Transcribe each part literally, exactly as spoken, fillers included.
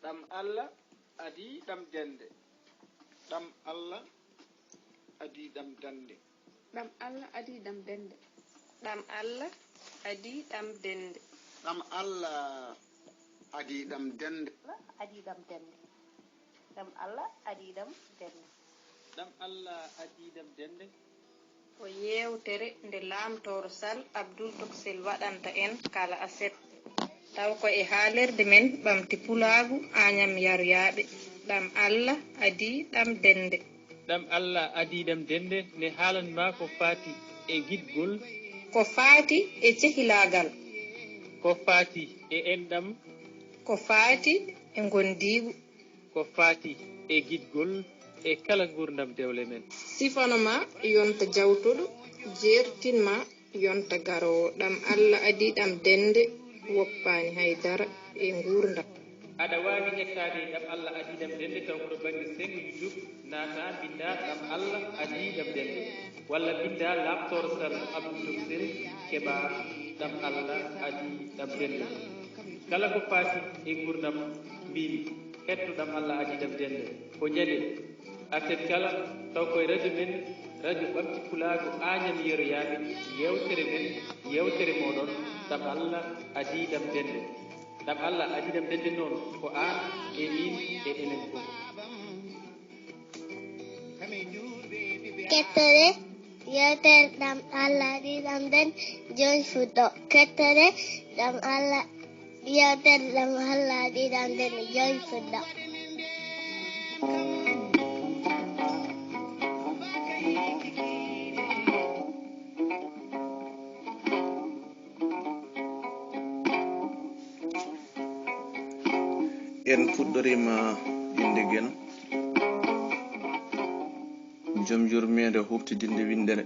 Ɗam Allah adii ɗam dende. Ɗam Allah adii ɗam dande. Ɗam Allah adii ɗam dende. Ɗam Allah adii ɗam dende. Ɗam Allah adii ɗam dende. Adii ɗam dende. Ɗam Allah adii ɗam dende. Ɗam Allah adii ɗam dende. Ko yeewtere nde Laamtoor Sal Abdul Toksel waɗanta en kala aset, taw ko e haalirde men Ɓamti Pulaagu Añam Yaryaaɓe. Ɗam Allah adii ɗam dende. Ɗam Allah adii ɗam dende, nde haalan ma ko faati e giɗgol. Ko faati e cehilaagal. Ko faati e enɗam. Ko faati e ngondiigu. Ko faati e giɗgol e kala nguurndam dewle men. Sifano ma yonta jawtuɗo, jeertin ma yonta garoowo. Ɗam Allah adii ɗam dende, woppaani hay dara e nguurndam. Aɗa waawi ƴettaade Ɗam Allah adii ɗam dende taw ko to bannge seng YouTube, naata mbinnda Ɗam Allah adii ɗam dende, walla mbinnda Laamtoor Sal Abdul Toksel, keɓa Ɗam Allah adii ɗam dende. Kala ko faati e nguurndam, mbiimi, hetto Ɗam Allah adii ɗam dende. Ko ñande aset kala, taw koye radio men, Radio Ɓamti Pulaagu Añam Yeroyaaɓe, yeewtere men, yeewtere mooɗon, Ɗam Allah adii ɗam dende. Ɗam Allah adii ɗam dende noon, ko aan e miin e enen fof. Kettore, yeewtere Ɗam Allah adii ɗam dende, jooni fuɗɗo. Kettore, Ɗam Allah, yeewtere Ɗam Allah adii ɗam dende, jooni fuɗɗo. En puɗɗoriima innde Geno, jom yurmeende huuɓtidinde winndere.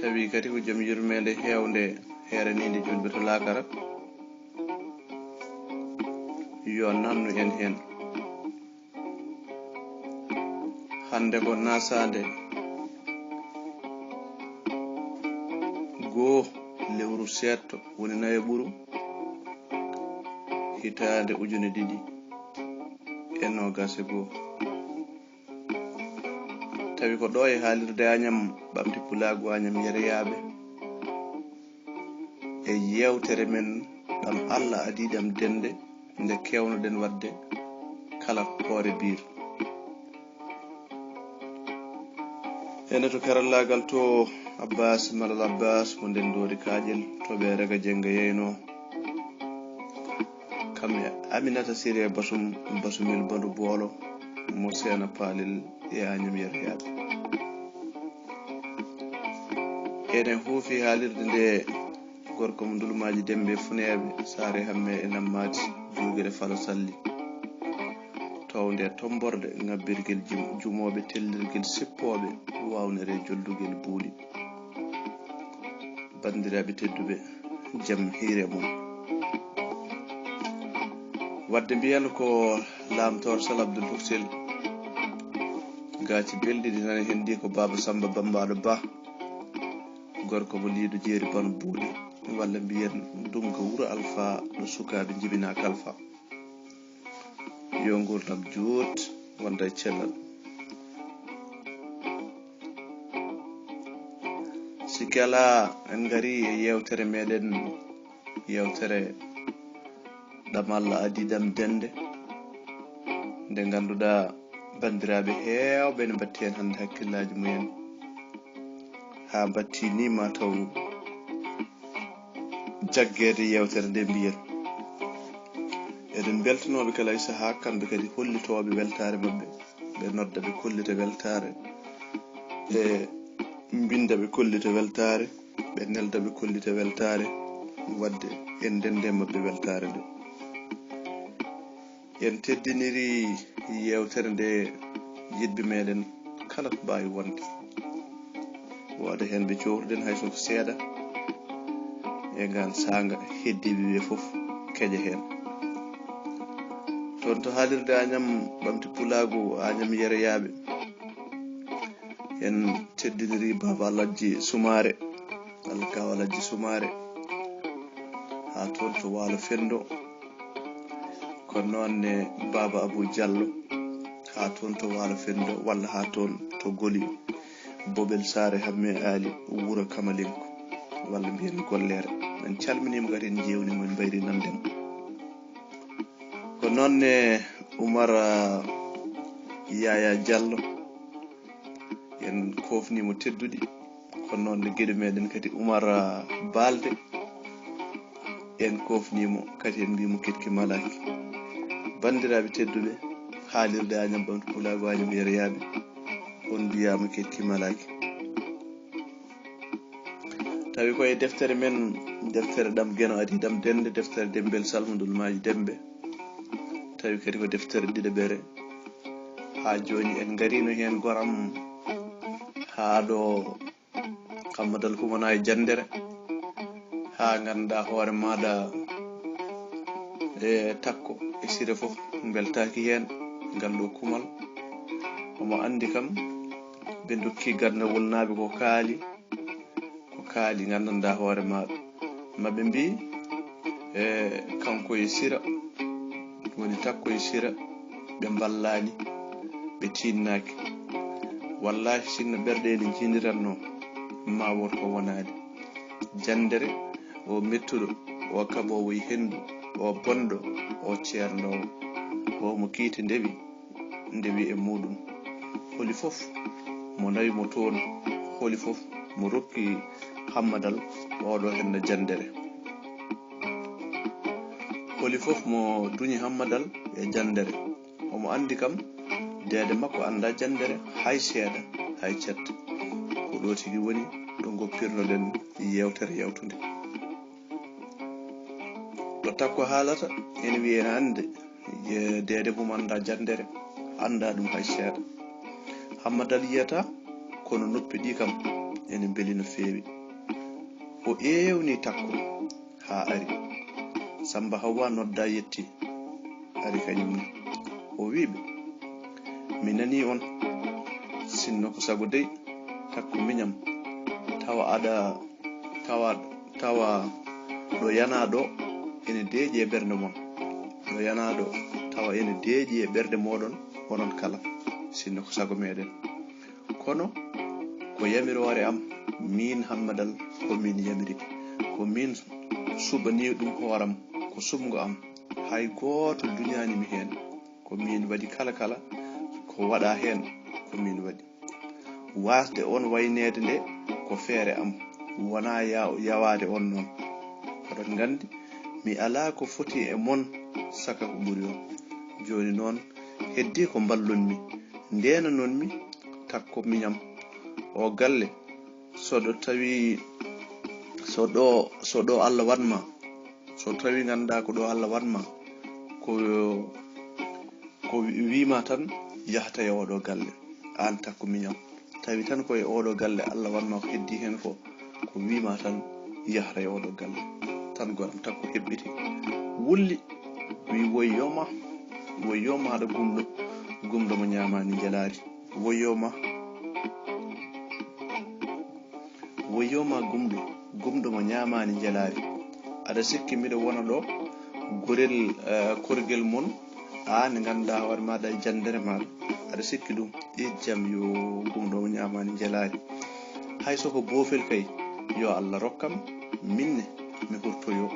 Tawi kadi ko jom yurmeende heewnde, heeraniinde juulɓe to laakara. Yo nannu en heen. Hannde ko nasaande goo lewru seeɗto, woni nayo ɓuru, hitaande ujune ɗiɗi e noogaas e goo. Tawi ko ɗo e haalirde Añam Ɓamti Pulaagu Añam Yeroyaaɓe, e yeewtere men Ɗam Allah adii ɗam dende, nde keewnoɗen waɗde kala hoore biir. Ene to karallaagal to, Abbas Malal Abbas mo Ndenndoori Kaaƴel, to Ɓeeraga Jennga Yeyno. Kam e Aminata Siré Basum, Basumel Bandu Boolo, mo Seena Paalel e Añam Yeroyaaɓe. Enen huufi haalirde nde gorko mo Ndulmaaji Demmbe Funeeɓe, Saare Hamme e Nammaati, Joogere Falo Salli. Townde e tommborde, ŋabbirgel jim-, jumooɓe, tellirgel sippooɓe, waawnere joldugel buuli. Banndiraaɓe tedduɓe, jam hiire mon. Waɗde mbiyen ko Laamtoor Sal Abdul Toksel. Gaaci belɗi ɗi nani heen ɗi ko Baaba Sammba Bammbaaɗo Bah, gorko mo Liido Jeeri Bano Buuɗi, walla mbiyen ɗum ko wuro Alfaa ɗo sukaaɓe njibinaa kalfa. Yo nguurndam juut, wonda e cellal. Sikki alaa, en ngarii e yeewtere meɗen, yeewtere Ɗam Allah adii ɗam dende, nde ngannduɗaa banndiraaɓe heewɓe ene mbatti heen hannde hakkillaaji mumen, haa mbatti ni ma taw jaggeede yeewtere nde mbiyen. Eɗen mbeltanooɓe kala e sahaa, kamɓe kadi hollitooɓe weltaare maɓɓe, ɓe nodda ɓe kollita weltaare, ɓe mbinnda ɓe kollita weltaare, ɓe nelda ɓe kollita weltaare, waɗde en ndende maɓɓe weltaare nde. En teddiniri yeewtere nde yiɗɓe meɗen kala ko mbaawi wonde. Wooda heen ɓe coowtuɗen hay so ko seeɗa e ngaan saanga, heddiiɓe ɓe fof keƴa heen. Toon to haalirde Añam Ɓamti Pulaagu, Añam Yeroyaaɓe, en teddiniri Baaba Alhaji Sumaare, Alkaaw Alhaji Sumaare, haa toon to Waalo Fenndo. Noon ne Baaba Abuu Jallo, haa toon to Waalo Fenndo, walla haa toon to Goli, Bobel Saare Hammee Aali, wuro Kamalenko, walla mbiyen Golleere. En calminii mo kadi, en njeewni mo, en mbayrii nande mo. Ko noon ne Umar, ah, Yaya Jallo, en koofnii mo tedduɗi. Ko noon ne giɗo meeɗen kadi Umar, ah, Balde, en koofnii mo kadi, en mbii mo keɗki malaaki. Banndiraaɓe tedduɓe, haalirde Añam Ɓamtu Pulaagu Añam Yeriyaaɓe, on mbiyaama keɗki malaaki. Tawi ko e deftere men, deftere ɗam Geno adii ɗam dennde, deftere Demmbel Salmudul Maaji Demmbe. Tawi kadi ko deftere ɗiɗaɓere. Haa jooni en ngariino heen goram, haa ɗo Hammadal humana e janndere, haa ngannda hoore maaɗa e Takko e Sira fof mbeltaaki heen ngal ɗo kumal. Omo anndi kam, ɓe ndokki gandawol naaɓe ko kaali, ko kaali nganndanɗaa hoore maaɗa. Maɓe mbii, e, kanko e Sira, woni Takko e Sira, ɓe mballaani, ɓe tiinnaaki. Wallaahi, sinno ɓerɗe ene njiindiratnoo, ma wood ko wonaani. Janndere, o mettuɗo, o kaɓoowo e henndu, o bonɗo, o ceernoowo, o mo kiite ndewi, ndewi e muuɗum. Holi fof mo nawi mo toon, holi fof mo rokki Hammadal oɗo henna janndere. Holi fof mo duñi Hammadal e janndere. Omo anndi kam, deede makko anndaa janndere hay seeɗa, hay cet. Ko ɗo tigi woni ɗo ngoppirnoɗen yeewtere yawtunde. Ɗo Takko haalata, ene wiyee ene anndi, e, deede mum anndaa janndere, anndaa ɗum hay seeɗa. Hammadal yiyata, kono noppi ɗi kam ene mbeli no feewi. O eewni Takko haa ari. Sammba Hawwa noddaa, yettii, ari kañum ne. O wii ɓe, "Mi nanii on, sinno ko sago dey, Takko miñam, tawa aɗa, tawa, tawa ɗo yanaa ɗo ene deeƴi e ɓernde mon. Ɗo yanaa ɗo tawa ene deeƴi e ɓerɗe mooɗon, onon kala, sinno ko sago meeɗen. Kono ko yamiroore am, miin Hammadal, ko miin yamiri, ko miin suɓanii ɗum hooram, ko suɓngo am, hay gooto duñaani mi heen. Ko miin waɗi kala kala ko waɗaa heen, ko miin waɗi. Waasde on wayneede nde ko feere am, wonaa ya-, yawaade on noon. Oɗon nganndi, mi alaa ko foti e mon saka ko ɓuri on. Jooni noon, heddii ko mballon-mi, ndeenanon-mi, Takko miñam. O galle, so ɗo tawi, so ɗo, so ɗo Allah waɗ ma, so tawi nganndaa ko ɗo Allah waɗ ma, ko, ko wi-, wii ma tan yahata e oɗo galle, aan Takko miñam. Tawi tan ko e oɗo galle Allah waɗ ma ko heddii heen ko, ko wii ma tan yahata e oɗo galle." Tan goram Takko heɓɓiti, wulli, wii, "Woyyoo ma, woyyoo ma aɗa gumɗo, gumɗo mo ñaamaani njelaari. Woyyoo ma, woyyoo ma gumɗo, gumɗo mo ñaamaani njelaari. Aɗa sikki miɗo wona ɗo gorel, eh, korgel mon, aan nde ngannduɗaa hoore maaɗa e janndere maaɗa. Aɗa sikki ɗum? Ijjam yo gumɗo mo ñaamaani njelaari. Hay so ko boofel kay, yo Allah rokkam, minne mi hurtoyoo.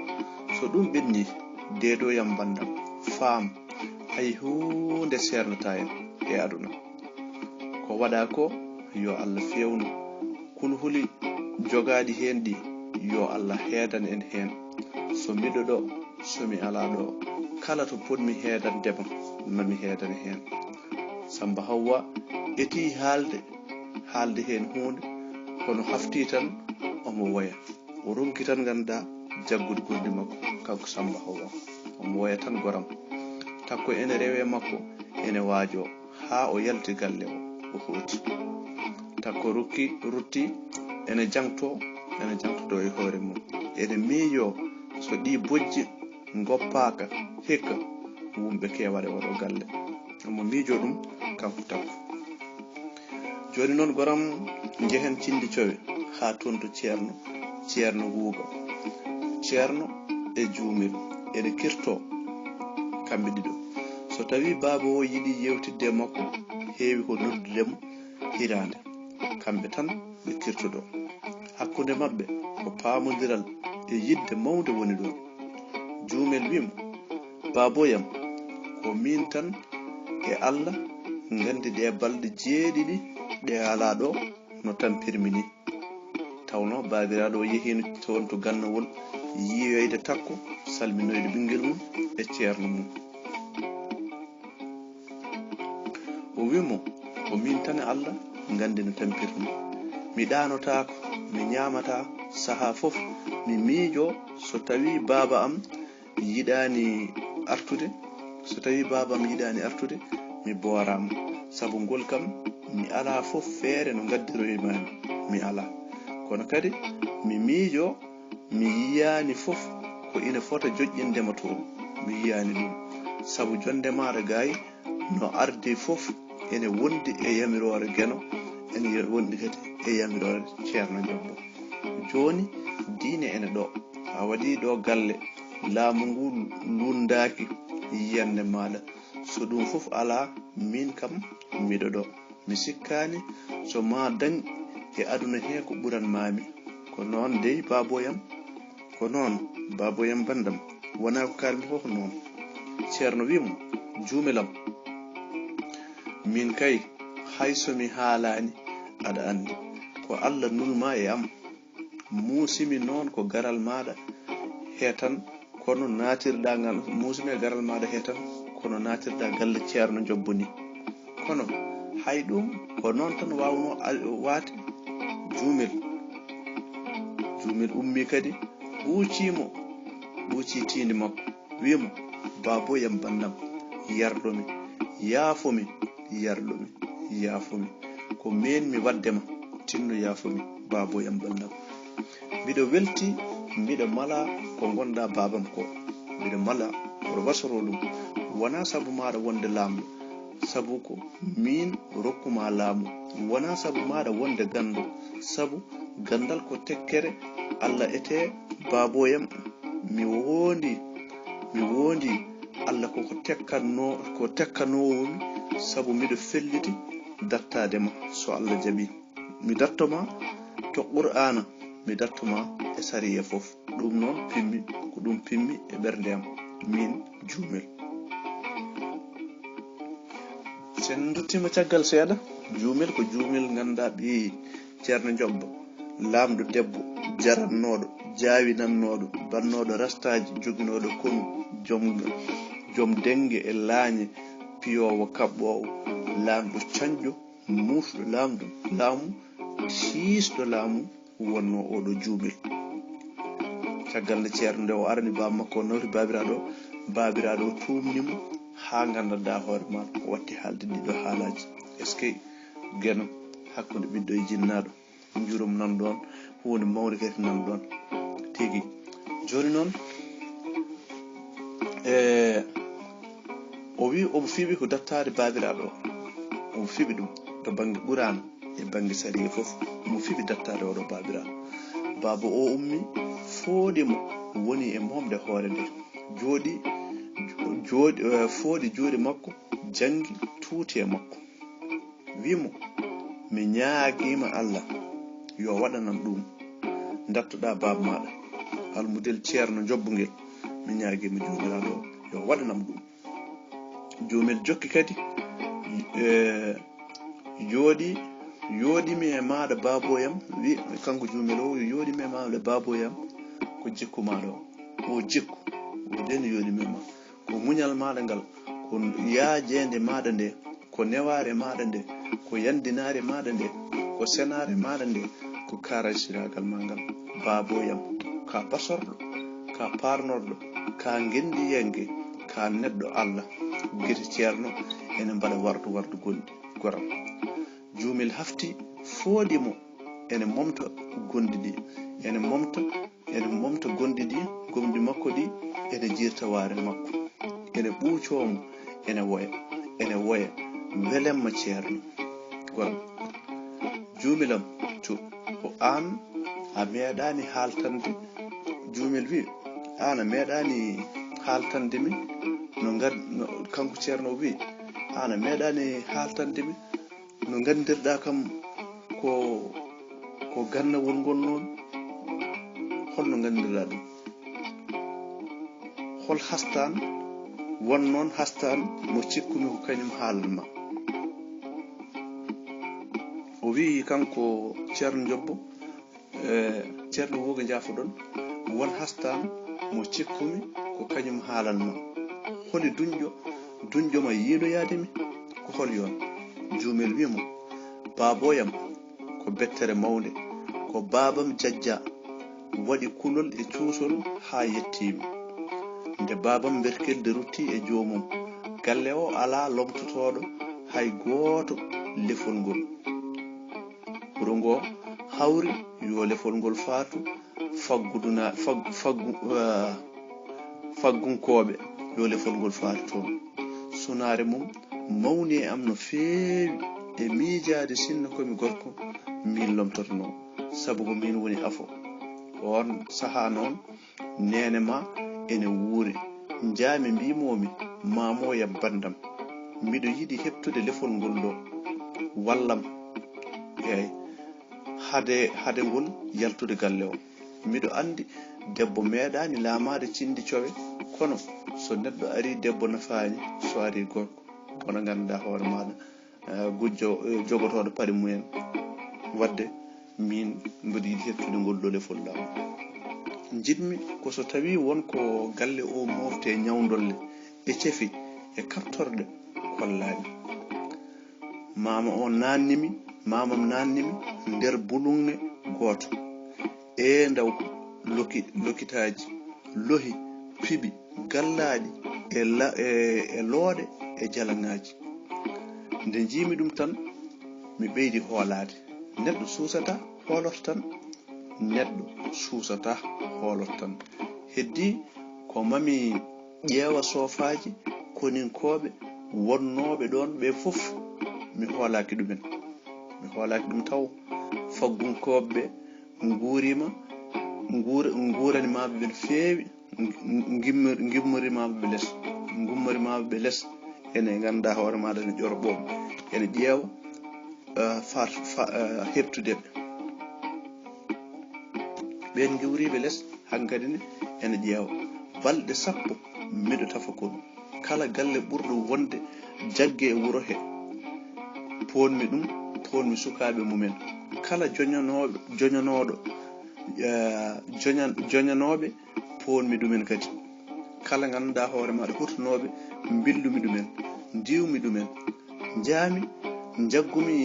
So ɗum ɓennii, deedoyam banndam, faam, hay huunde seernataa en e aduna. Ko waɗaa ko, yo Allah feewnu. Kulhuli jogaaɗi heen ɗi, yo Allah heedan en heen. So miɗo ɗo, so mi alaa ɗo, kala to potmi heedande ma, ma mi heedane heen." Sammba Hawwa etii haalde, haalde heen huunde, kono haftii tan omo woya. O ronki tan, ngannduɗaa, jaggude gurdi makko, kanko Sammba Hawwa. Omo woya tan goram. Takko ene rewee makko, ene waajoo, haa o yalti galle o, o hooti. Takko rokki, rutti, ene jaŋtoo, ene jaŋtotoo e hoore mum. Ene miijoo so ɗii bojji ngoppaaka hikka, wumɓe keewaɗe oɗo galle. Omo miijoo ɗum, kanko Takko. Jooni noon, goram, njehen Cinndi Cowe, haa toon to Ceerno, Ceerno Guuga. Ceerno e Juumir, ene kirtoo. kamɓe ɗiɗo. So tawii baaba o yiɗi yewtidde e makko, heewi ko noddude mo hiraande. Kamɓe tan ɓe kirtodoo. Hakkunde maɓɓe ko paamondiral e yiɗde mawnde woni ɗoon. Juumel wi'i mo, "Baaboyam, ko miin tan e Alla nganndi ɗee balɗe jeeɗiɗi ɗe alaa ɗo no tampirmi nii." Tawnoo baabiraaɗo o yehiino toon to gannawol yiyoyde takko, salminoyde ɓinngel mum e ceerno mum. O wi'i mo, "Ko miin tan e Alla nganndi no tampirmi. Mi ɗaanotaako, mi ñaamataa, sahaa fof mi miijoo so tawii baaba am yiɗaani artude, so tawii baaba am yiɗaani artude, mi booraama. Sabu ngol kam, mi alaa fof feere no ngaddiroymaami, mi alaa. Kono kadi, mi miijoo, mi yiyaani fof ko ina fota joƴƴinde ma toon, mi yiyaani ɗum. Sabu jonnde maaɗa gaay, no ardi fof ene wondi e yamiroore Geno, ene yo-, wondi kadi e yamiroore Ceerno Jobbo. Jooni, diine ene ɗo, a waɗii ɗo galle, laamu ngu lunndaaki yiyannde maaɗa. So ɗum fof alaa, miin kam miɗo ɗo. Mi sikkaani so maa dañ e aduna hee ko ɓuranmaami." "Ko noon dey, baaboyam, ko noon, baaboyam banndam, wonaa ko kaalmi ko, ko noon." Ceerno wi'i mo, "Juumel am, miin kay, hay so mi haalaani, aɗa anndi, ko Alla nulmaa e am. Muusimi noon ko garal maaɗa hee tan, kono naatirɗaa ngal, muusimi e garal maaɗa hee tan, kono naatirɗaa galle Ceerno Jobbo nii. Kono hay ɗum ko noon tan waawnoo a-, waade." Juumel, Juumel ummii kadi, ɓuucii mo, ɓuucii tiinde makko, wi'i mo, "Baaboyam banndam, yardo mi, yaafo mi, yardo mi, yaafo mi. Ko miin mi waɗde ma, tinno yaafo mi, baaboyam banndam. Miɗo weltii, miɗo malaa ko ngonɗaa baabam ko. Miɗo malaa ko wasoroo ɗum. Wonaa sabu maaɗa wonde laamɗo, sabu ko miin rokkumaa laamu. Wonaa sabu maaɗa wonde ganndo, sabu ganndal ko tekkere Alla etee, baaboyam. Mi woondii, mi woondii, Alla ko ko tekkanno, ko tekkanoowo mi, sabu miɗo felliti dartaade ma, so Alla jaɓii. Mi darto ma to Qur'aana, mi darto ma e sariya fof." Ɗum noon pimmi, ko ɗum pimmi e ɓernde am, miin Juumel. So en nduttiima caggal seeɗa, Juumel ko Juumel nganndaa ɓii Ceerno Jobbo, laamɗo debbo, jarannooɗo, jaawinannooɗo, bannooɗo rastaaji, joginooɗo konu, joom, joom dennge e laañe, piyoowo kaɓɓoowo, laamɗo cañƴo, muusɗo laamɗo, laamu, tiisɗo laamu, wonnoo oɗo Juumel. Caggal nde ceerno nde o arani baaba makko, o nawti baabiraaɗo, baabiraaɗo o tuumni mo haa nganndanɗaa hoore maa, o watti haalde ɗiɗo haalaaji. Est-ce que Geno hakkunde ɓiɗɗo e jinnaaɗo? Njurum nan ɗoon, huunde mawnde kadi nan ɗoon. Tigi. Jooni noon, e, o wi omo fiɓi ko dattaade baabiraaɗo o. Omo fiɓi ɗum to bannge Qur'aana e bannge sariya fof. Omo fiɓi dattaade oɗo baabiraaɗo. Baaba o ummi, fooɗi mo, woni e momde hoore nde. Jooɗi, jooɗi, eh, fooɗi juuɗe makko, janngi, tuuti e makko. Wi mo, "Mi ñaagiima Alla, yo waɗanam ɗum. Ndattoɗaa baaba maaɗa, almudel ceerno Jobbo ngel, mi ñaagiima Joomiraaɗo o, yo waɗanam ɗum." Juumel jokki kadi, e, "Yooɗi, yooɗimi e maaɗa baaboyam," wi kanko Juumel o, "Yooɗimi e maaɗa baaboyam, ko jikku maaɗa o, o jikku, o den yooɗimi e ma. Ko muñal maaɗa ngal, ko yaajeende maaɗa nde, ko newaare maaɗa nde, ko yanndinaare maaɗa nde, ko senaare maaɗa nde, ko kaarasiraagal maa ngal. Baaboyam, ka basorɗo, ka paarnorɗo, ka ngenndiyanke, ka neɗɗo Alla. Gite ceerno ene mbaɗa wardu wardu gonɗi goram." Juumel hafti, fooɗi mo, ene momta gonɗi ɗi, ene momta, ene momta gonɗi ɗi, gomɗi makko ɗi, ene jiirta waare makko, ene ɓuucoo mo, ene woya, ene woya, "Welemma ceerno." Goram, "Juumel am, to ko aan a meeɗaani haaltande." Juumel wi, "Aan a meeɗaani haaltande mi no ngad no, kanko Ceerno o wi'i, "Aan a meeɗaani haaltande mi no nganndirɗaa kam ko ko gannawol ngol noon, holno nganndirɗaa ɗum? Hol hastaan won noon hastaan mo cikkumi ko kañum haalan ma?" O wi'i kanko Ceerno Njobbo, e, "Ceerno Wuuga, njaafoɗon, won hastaan mo cikkumi ko kañum haalan ma. Holi duñjo, duñjo ma yiinoyaade mi? Ko holi on?" Juumel wi'i mo, "Baabooyam, ko bettere mawnde, ko baabam jajja waɗi kulol e cuusol haa yettii mi. Nde baabam mberkeldi ruttii e joomum, galle o alaa lomtotooɗo hay gooto lefol ngol. Wuro ngo hawri yo lefol ngol faatu fagguduna-, fag-, faggu-, ah, faggunkooɓe, yo lefol ngol faatu toon. Sunaare mum mawni e am no feewi e miijaade sinno ko mi gorko, min lomtotonoo, sabu ko min woni afo." Oon sahaa noon, neene ma ene wuuri. Njaami mbiimoomi, "Maamoyam banndam, miɗo yiɗi heɓtude lefol ngol ɗo. Wallam." Eey, hade, hade ngol yaltude galle o. Miɗo anndi debbo meeɗaani laamaade cinndi cowe, kono so neɗɗo arii debbo nafaani, so arii gorko, kono nganndaa hoore maaɗa, eh, gujjo, eh, jogotooɗo paɗe mumen. Waɗde min mboɗo yiɗi heɓtude ngol ɗo lefol laawol. Njiɗmi ko so tawii won ko galle o mofte ñawndolle e cefi e kartorɗe kollaani. Maama o naannimi, maamam naannimi nder bulunŋe gooto. E ndaw loki-, lokitaaji, lohi, piɓi, gallaaɗi, e la-, e, e looɗe, e jalaŋaaji. Nde njiimi ɗum tan, mi ɓeydi hoolaade. Neɗɗo suusata, hooloto tan. Neɗɗo suusata, hooloto tan. Heddii ko mami ƴeewa soofaaji koninkooɓe wonnooɓe ɗoon ɓee fof, mi hoolaaki ɗumen. Mi hoolaaki ɗum taw. Faggunkooɓe ɓe nguuriima, nguur-, nguurani maaɓe ɓe no feewi, ngi-, ngimmor-, ngimmori maaɓe ɓe les, ngummori maaɓe ɓe les, ene nganndaa hoore maaɗa, ene ƴora ɓooɓe, ene ƴeewa, eh, far-, fa-, eh, heɓtude ɓe. Ɓeen ngiwriiɓe les, hankadi ne ene ƴeewa. Balɗe sappo, miɗo tafa konu. Kala galle ɓurɗo wonde jagge e wuro he, poonmi ɗum, poonmi sukaaɓe mumen. Kala joñanooɓe, joñanooɗo, eh, joñan-, joñanooɓe, poonmi ɗumen kadi. Kala ngannduɗaa hoore maaɗa huutonooɓe, mbillumi ɗumen, ndiiwmi ɗumen. Njaami, njaggumi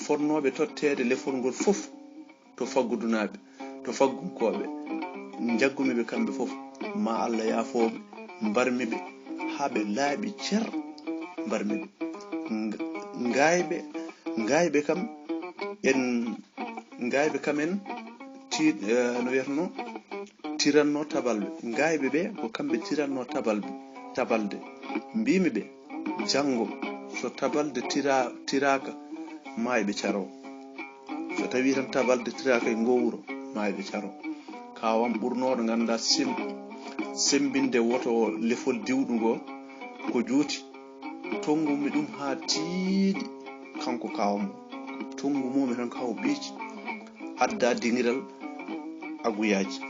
fotnooɓe totteede lefol ngol fof to faggudunaaɓe, to faggunkooɓe. Njaggumi ɓe kamɓe fof, ma Allah yaafoo ɓe, mbarmi ɓe haa ɓe laaɓi cer, mbarmi ɓe. Nga-, ngaayɓe, ngaayɓe kam en, ngaayɓe kam en ti-, eh, no wiyatnoo, tiranno tabalɓe. Ngaayɓe ɓe ko kamɓe tiranno tabalɓe, tabalde. Mbiimi ɓe, janngo, so tabalde tira-, tiraaka, maayɓe caroo. So tawii tan tabalde tiraaka e ngoo wuro, maayɓe caroo. Kaawam ɓurnooɗo nganndaa sem-, semmbinde woto lefol diwɗo ngoo ko juuti. Tonngumi ɗum haa tiiɗi, kanko kaawam o. Tonngu mum e tan kaw ɓiici, adda dingiral aguyaaji.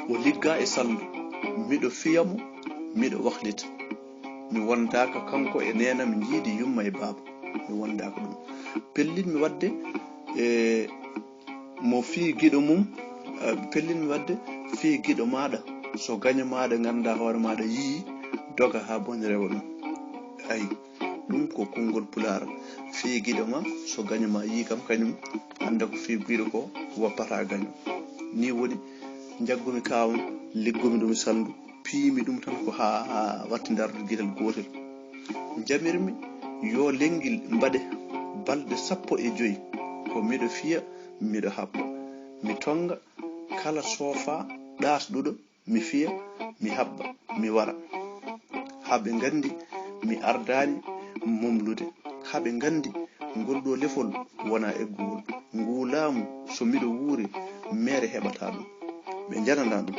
O ligga e salndu. Miɗo fiya mo, miɗo waklita. Mi wondaaka kanko e neenam njiidi yumma e baaba. Mi wondaaka ɗum. Pellitmi waɗde e mo fii giɗo mum, eh, pellitmi waɗde fii giɗo maaɗa. So gaño maaɗa nganndaa hoore maaɗa yii, doga haa boni rewa ɗum. Ayi, ɗum ko konngol pulaar. Fii giɗo ma, so gaño ma yii kam, kañum annda ko fii giɗo ko, woppataa gaño. Nii woni, njaggumi kaawam, liggumi ɗum e salndu, piymi ɗum tan ko haa, haa watti ndarde gitel gootel. Njamirmi yo lenngil mbaɗe balɗe sappo e joy, ko miɗo fiya, miɗo haɓɓa. Mi tonnga kala soofa ɗaasɗuɗo, mi fiya, mi haɓɓa, mi wara. Haa ɓe nganndi mi ardaani momlude. Haa ɓe nganndi ngol ɗo lefol wonaa eggugol. Nguu laamu, so miɗo wuuri, meere heɓataa ɗum. Ɓe njananaa ɗum.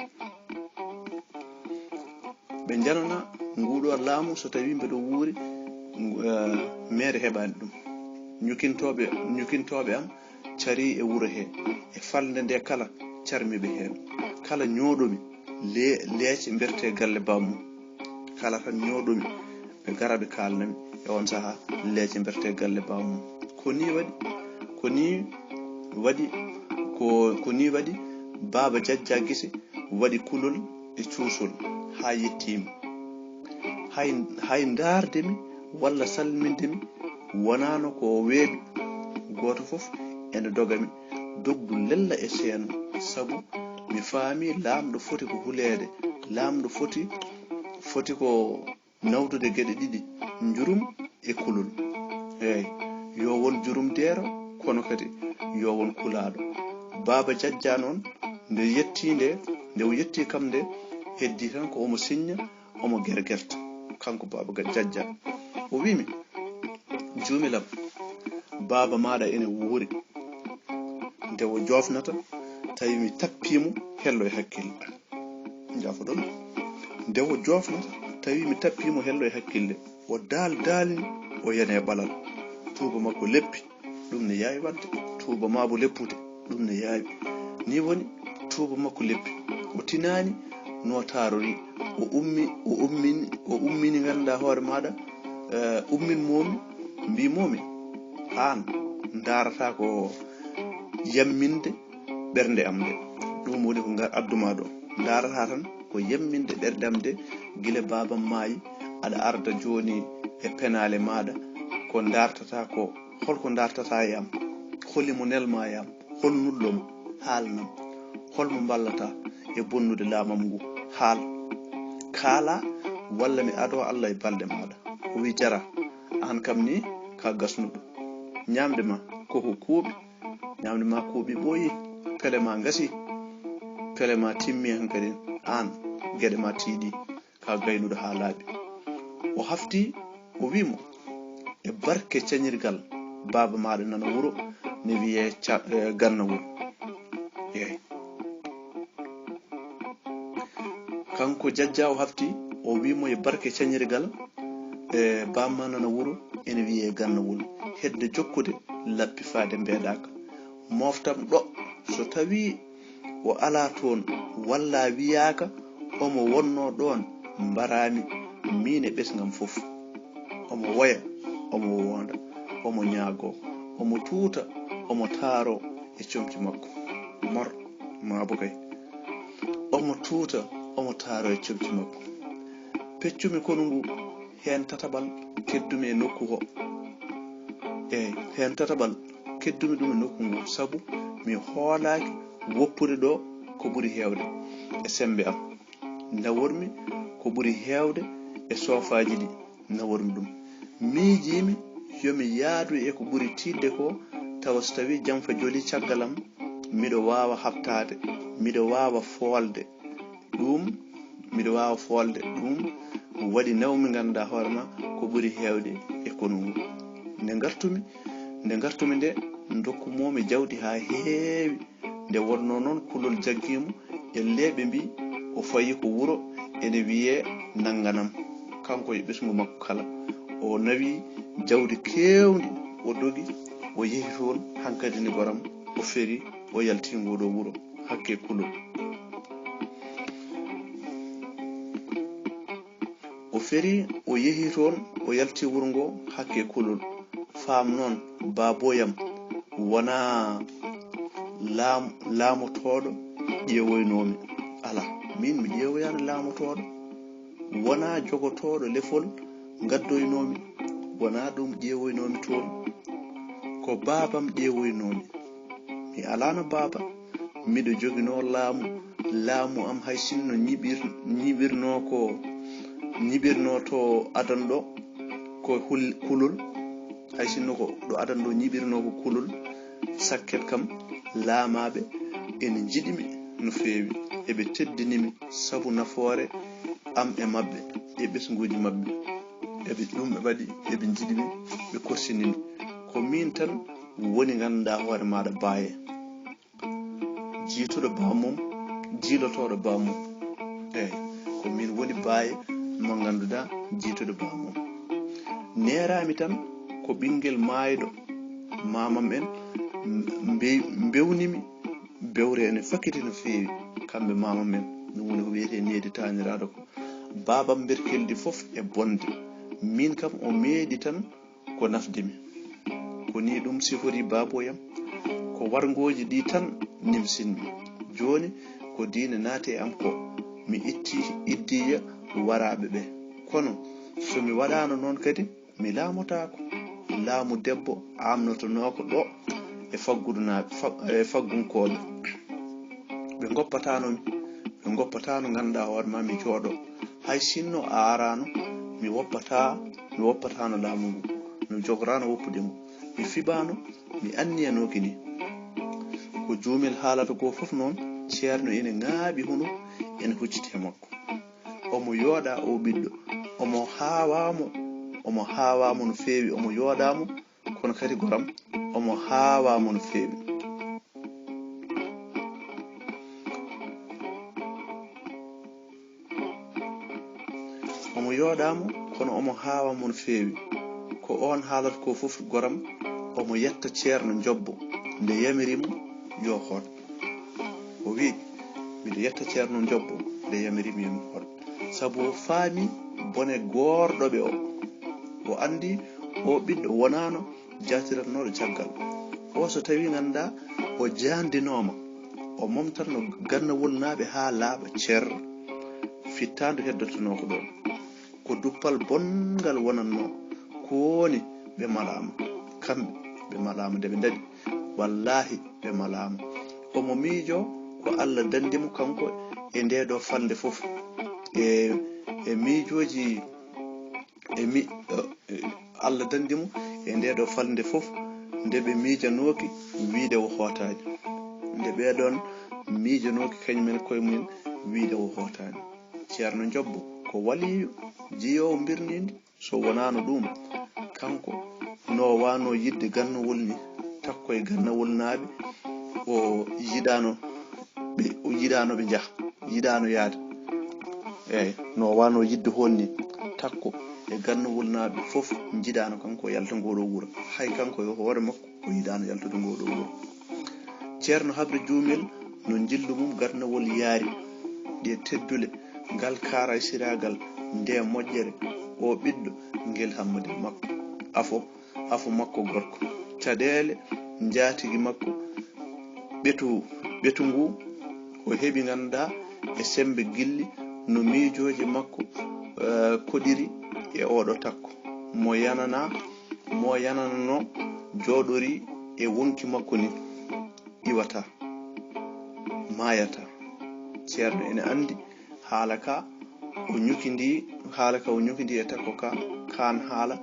Ɓe njanana nguɗo laamu so tawi mbeɗo wuuri, ngu- eh, meere heɓaani ɗum. Ñukintooɓe, ñukintooɓe am carii e wuro he, e falnde nde kala carmi ɓe heen. Kala ñooɗomi le- leece mberte galle bammum. Kala tan ñooɗomi ɓe gara ɓe kaalnami e on saha leece mberte galle bammum. Ko ni waɗi, ko ni waɗi, ko, ko ni waɗi baaba Jajja Gise waɗi kulol e cuusol haa yettiima. Hay, hay ndaarde mi walla salminde mi wonaano ko weeɓi. Gooto fof ene doga mi dogdu lella e seeno, sabu mi faami laamɗo foti ko huleede, laamɗo foti, foti ko nawdude geɗe ɗiɗi, njurum e kulol. Eey, yo won jurum deero, kono kadi yo won kulaaɗo. Baaba Jajja noon, nde yetti nde, nde o yetti kam nde, heddi tan ko omo siñña, omo gergerta, kanko Baaba Ga- Jajja. O wiimi, "Juumel am, baaba maaɗa ene wuuri." Nde o joofnata, tawi mi tappiimo hello e hakkille. Njaafoɗon. Nde o joofnata, tawi mi tappiimo hello e hakkille. O daal daalni, o yana e ɓalal. Tuuba makko leppi, ɗum ne yaawi waɗde. Tuuba maabo leppude, ɗum ne yaawi. Ni woni, tuuba makko leppi. O tinaani no taarori. O ummi, o ummini, o ummini ngannduɗaa hoore maaɗa, eh, ummin moomi, mbii moomi, aan ndaarataa ko yamminde ɓernde am nde. Ɗum woni ko ngar adduma ɗo. Ndaarataa tan ko yamminde ɓernde am nde, gila baabam maayi, aɗa arda jooni e penaale maaɗa, ko ndaartataa ko, holko ndaartataa e am? Holi mo nelmaa e am? Hol nulɗo ma? Haalnam. Hol mo mballata e bonnude laamam ngu? Haal. Kaala, walla mi adoo Allah e balɗe maaɗa. O wi, "Jara, aan kam ni ka gasnuɗo. Ñaamde ma koko kuuɓi, ñaamde ma kuuɓi ɓooyi, pele ma ngasi, pele ma timmi hankadi, aan geɗe ma tiiɗi, ka gaynuɗo haa laaɓi." O hafti, o wi mo, "E barke cañirgal baaba maaɗa nana wuro, ne wiyee ca-, eh, gannawol." Eey. Kanko Jajja o hafti, o wi mo, "E barke cañirgal, e bamma nana wuro, ene wiyee gannawol. Hedde jokkude, lappi faade mbeeɗaaka. Moftam ɗo, so tawi o alaa toon, walla wiyaaka omo wonno ɗoon, mbaraami miin e ɓesngam fof." Omo woya, omo woonda, omo ñaagoo, omo tuuta, omo taaroo e comci makko. Mor, maabo kay. Omo tuuta, omo taaroo e comci makko. Peccumi konu ngu, heen tataɓal keddumi e nokku o. Eey, heen tataɓal keddumi ɗum e nokku ngu, sabu mi hoolaaki woppude ɗo ko ɓuri heewde e semmbe am. Nawormi ko ɓuri heewde e soofaaji ɗi, nawormi ɗum. Miijiimi yo mi yaadu e ko ɓuri tiiɗde ko, tawa so tawii jamfa jolii caggal am, miɗo waawa haɓtaade, miɗo waawa foolde. Ɗum, miɗo waawa foolde. Ɗum waɗi nawmi, ngannduɗaa hoore ma, ko ɓuri heewde e konu ngu. Nde ngartumi, nde ngartumi nde, ndokku moomi jawdi haa heewi. Nde wonnoo noon, kulol jaggii mo, ellee ɓe mbii o fayi ko wuro, ene wiyee Nannganam, kanko e ɓesngu makko kala. O nawi jawdi keewndi, o dogi, o yehi toon, hankadi ni goram, o feri, o yalti ngoo ɗoo wuro, hakke kulol. O feri, o yehi toon, o yalti wuro ngoo hakke kulol. Faam noon, baabooyam, wonaa laam-, laamotooɗo ƴeewoynoomi. Alaa, miin mi ƴeewoyaano laamotooɗo. Wonaa jogotooɗo lefol ngaddoynoomi. Wonaa ɗum ƴeewoynoomi toon. Ko baabam ƴeewoynoomi. Mi alaano baaba. Miɗo joginoo laamu. Laamu am hay sinno ñiɓir-, ñiɓirnoo ko, ñiɓirnoo to adan ɗo ko hul-, kulol, hay sinno ko ɗo adan ɗo ñiɓirnoo ko kulol, sakket kam laamaaɓe ene njiɗi mi no feewi, eɓe teddini mi sabu nafoore am e maɓɓe e ɓesnguuji maɓɓe. Eɓe ɗum ɓe mbaɗi, eɓe njiɗi mi, ɓe korsini mi. Ko miin tan woni ngannduɗaa hoore maaɗa baaye. Jiituɗo bammum, jiilotooɗo bammum. Eey, ko miin woni baaye, mo ngannduɗaa jiituɗo baamum. Neeraami tan ko ɓinngel maayɗo maamam en, mbe-, mbewnimi bewre ene fakkiti no feewi, kamɓe maamam en, ɗum woni ko wiyetee needi taaniraaɗo ko. Baabam mberkeldi fof e bonde, miin kam o meeɗi tan ko nafde mi. Ko nii ɗum sifori baaboyam, ko warngooji ɗi tan nimsinmi. Jooni ko diine naati e am ko, mi itti iddiya waraaɓe ɓe. Kono so mi waɗaano noon kadi, mi laamotaako. Laamu debbo aamnotonooka ɗo e faggudu-, e faggunkooɓe. Ɓe ngoppataano mi, ɓe ngoppataano ngannduɗaa hoore ma mi jooɗo. Hay sinno a araano, mi woppataa, mi woppataano laamu ngu, mi jogoraano woppude ngu. Mi fibaano, mi anniyanooki ni. Ko Juumel haalata ko fof noon, Ceerno ene ŋaaɓi hono ene hucciti e makko. Omo yooɗa o ɓiɗɗo, omo haawaa mo, omo haawaa mo no feewi, omo yooɗa mo, kono kadi goram, omo haawaa mo no feewi. Omo yooɗa mo, kono omo haawaa mo no feewi. Ko oon haalata ko fof goram, omo yetta Ceerno Njobbo nde yamiri mo yo hoot. O wi, miɗo yetta Ceerno Njobbo nde yamiri mi yo mi hoot. Sabu o faami bone goorɗo ɓe o. O anndi o ɓiɗɗo wonaano jaatiranooɗo caggal. O so tawii ngannduɗaa o jaandinooma, o momtanno gannawolnaaɓe haa laaɓa cer. Fittaandu heddotonoo ko ɗoon. Ko duppal bonngal wonannoo. Ko woni ɓe malaama. Kamɓe ɓe malaama nde ɓe ndaɗi. Wallaahi ɓe malaama. Omo miijoo ko Alla danndi mo kanko e ndee ɗoo falnde fof. E, e miijooji, e mi-, e, e Alla danndi mo e ndee ɗoo falnde fof, nde ɓe miijanooki wiide o hootaani. Nde ɓee ɗoon miijanooki kañum en koye mumen wiide o hootaani. Ceerno Njobbo ko waliyu, jiyoowo mbirniindi. So wonaano ɗum, kanko no waano yiɗde gannawol ni, takko e gannawolnaaɓe, o yiɗaano ɓe, o yiɗaano ɓe njaha, yiɗaano yaade. Eey, no waano yiɗde hoon ni, takko e gannawolnaaɓe fof njiɗaano kanko o yalta ngoo ɗoo wuro. Hay kanko e hoore makko, o yiɗaano yaltude ngoo ɗoo wuro. Ceerno Habre Juumel no njillu mum gannawol yaari, ɗe teddule, ngal kaaraysiraagal, nde moƴƴere, o ɓiɗɗo, ngel hammudel makko. Afo, afo makko gorko. Caɗeele, njaatigi makko, ɓetu, ɓetu ngu, o heɓi ngannduɗaa e semmbe gilli no miijooji makko, eh, koɗiri e oɗo takko. Mo yanana, mo yananano jooɗori e wonki makko ni, iwata, maayata. Ceerno ene anndi haala ka o ñukindi, haala ka o ñukindi e takko ka, kaan haala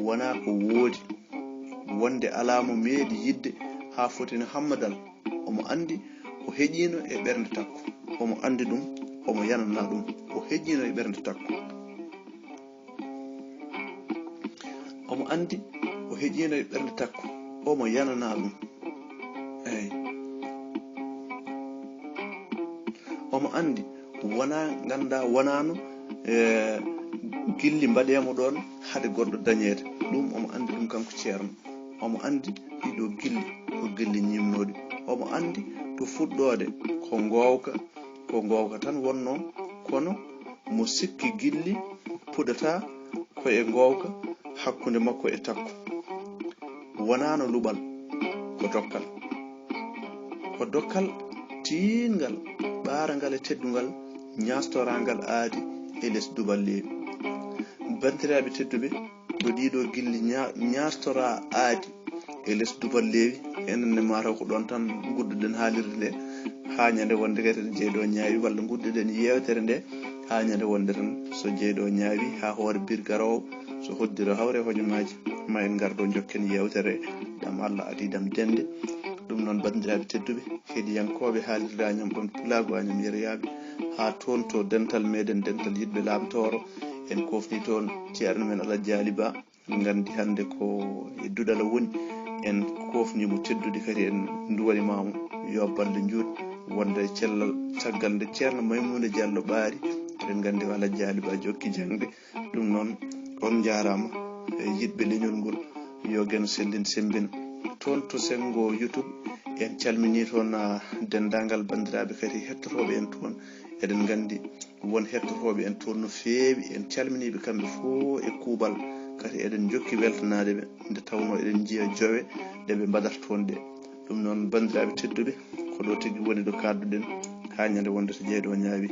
wonaa ko woodi. Wonde alaa mo meeɗi yiɗde haa foti no Hammadal. Omo anndi o heƴiino e ɓernde takko. Omo anndi ɗum, omo yanana ɗum. O heƴiino e ɓernde takko. Omo anndi o heƴiino e ɓernde takko, omo yanana ɗum. Eey. Omo anndi wonaa, nganndaa wonaano, e, gilli mbaɗeemo ɗoon hade goɗɗo dañeede. Ɗum omo anndi ɗum kanko Ceerno. Omo anndi ɗiɗo gilli ko gilli ñiimnooɗi. Omo anndi to fuɗɗoode ko ngoowka, ko ngoowka tan wonnoo, kono mo sikki gilli puɗata ko e ngoowka hakkunde makko e takko. Wonaano luɓal, ko dokkal. Ko dokkal tiiɗngal, ɓaarangal e teddungal, ñaastoraangal aadi e les duballeewi. Banndiraaɓe tedduɓe, ɗo ɗiɗo gilli ña-, ñaastoraa aadi e les duballeewi, enen ne mataw ko ɗoon tan ngudduɗen haalirde nde, haa ñande wonde kadi en jeyɗo ñaawi, walla ngudduɗen yeewtere nde, haa ñande wonde tan so jeyɗo ñaawi, haa hoore bir garoowo, so hoddiro hawre hojomaaji, ma en ngardo njokken yeewtere, ɗam Allah adii ɗam dende. Ɗum noon, banndiraaɓe tedduɓe, heɗiyankooɓe haalirde Añam ɗon Pulaagu Añam Yeroyaaɓe, haa toon to dental meɗen, dental yiɗɓe Laamtooro, en koofni toon ceerno men Alhaji Ali Ba. Nganndi hannde ko e duɗal o woni, en koofni mo teddude kadi, en nduwani ma mo yo balle njuut wonde e cellal, caggal nde Ceerno Maymuuna Jallo Ɓaari Eɗen nganndi ko Alhaji Aali Ba jokki jaŋde. Ɗum noon, on njaaraama e yiɗɓe leñol ngol. Yo Geno Selli en semmbin. Toon to senngo YouTube, en calminii toon, ah, denndaangal banndiraaɓe kadi hettotooɓe en toon. Eɗen nganndi won hettotooɓe en toon no feewi. En calminii ɓe kamɓe fof e kuuɓal. Kadi eɗen njokki weltanaade ɓe, nde tawnoo eɗen njiya jowe ɗe ɓe mbaɗata toon ɗe. Ɗum noon, banndiraaɓe tedduɓe, ko ɗo tigi woni ɗo kaadduɗen haa ñande wonde so jeyɗo o ñaawi.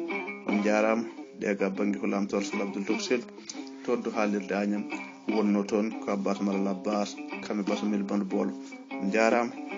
On njaaraama, ɗe ga bannge ko Laamtoor Sal Abdul Tokosel, to ɗo haalirde Añam wonnoo toon ko Abbas Malal Abbas, kam e Basamel Bandu Boolo. On njaaraama.